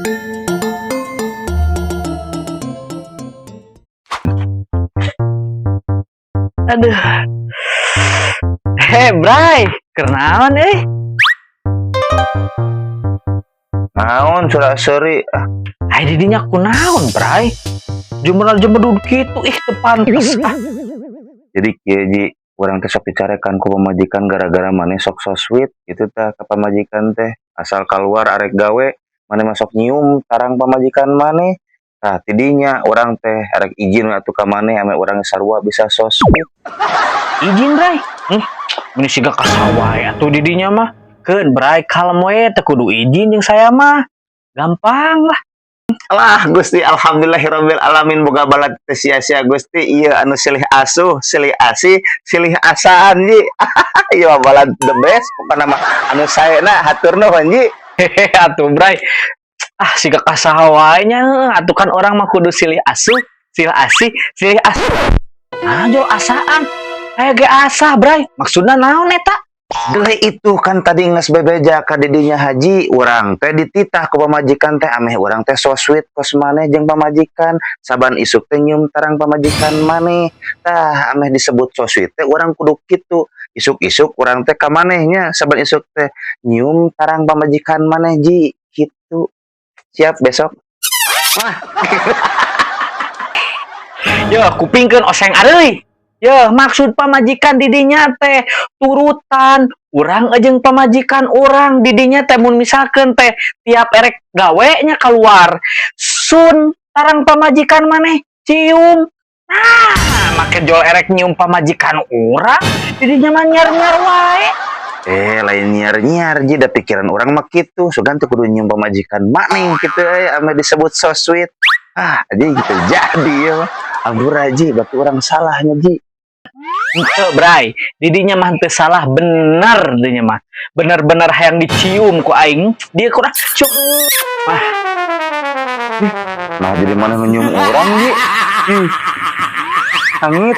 Aduh. Heh, Bray, keur naon eh? Naon surak seuri ah? Ai didinya kunaon, Bray? Jembenar jembedud kitu, ih, teu pantes ah. Jadi kieu, Ji, urang teh sok dicarekan ku pamajikan gara-gara maneh sok so sweet gitu tah ka pamajikan teh. Asal keluar arek gawe, maneh mah sok nyium tarang pamajikan maneh. Tah, tidinya urang teh arek izin atuh ka maneh ameh urang sarua bisa so sweet. Izin, Bray? Ini siga ka saha wae atuh didinya mah. Keun, Bray, kalem we, teu kudu izin jeung saya mah. Gampang lah. Alah Gusti, alhamdulillahirabbil alamin, boga balad teu sia-sia. Gusti, ieu anu silih asuh, silih asih, silih asaan, Ji. Ieu mah balad the best pokona mah, anu saena. Hatur nuhun, Ji. Hehe, atuh Bray. Ah, siga ka saha wae nya heuh. Atuh kan urang mah kudu silih asuh, silih asih, silih asuh. Ah, jol asaan. Aya ge asah, Bray. Maksudna naon eta? Dele itu kan tadi nges bebeja ka didinya, Haji, urang teh dititah ku pamajikan teh ameh urang teh so sweet kos maneh jeung pamajikan, saban isuk teh nyium tarang pamajikan maneh. Tah, ameh disebut so sweet teh urang kudu kitu, isuk-isuk urang teh ka manehnya, saban isuk teh nyium tarang pamajikan maneh, Ji, kitu. Siap besok? Wah. Yo, kupingkeun, oseng areuy. Yo, maksud pamajikan didinya teh turutan urang jeung pamajikan urang didinya teh, mun misalkeun teh tiap erek gawe nya keluar, sun tarang pamajikan maneh, cium. Nah, make jol erek nyium pamajikan urang, didinya mah nyiar-nyiar wae. Eh, lain nyiar-nyiar, Ji, da pikiran urang mah kitu, sugan teh kudu nyium pamajikan maneh kitu euy ameh disebut so sweet. Ah, jadi gitu jadi ya mah. Ampura, Ji, berarti urang salahnya, Ji. Henteu, Bray, didinya mah henteu salah, bener didinya mah. Bener-bener hayang dicium ku aing. Dia kurang cium. Wah. Nah, jadi maneh nu nyium urang, Ji? Ih. Sangit.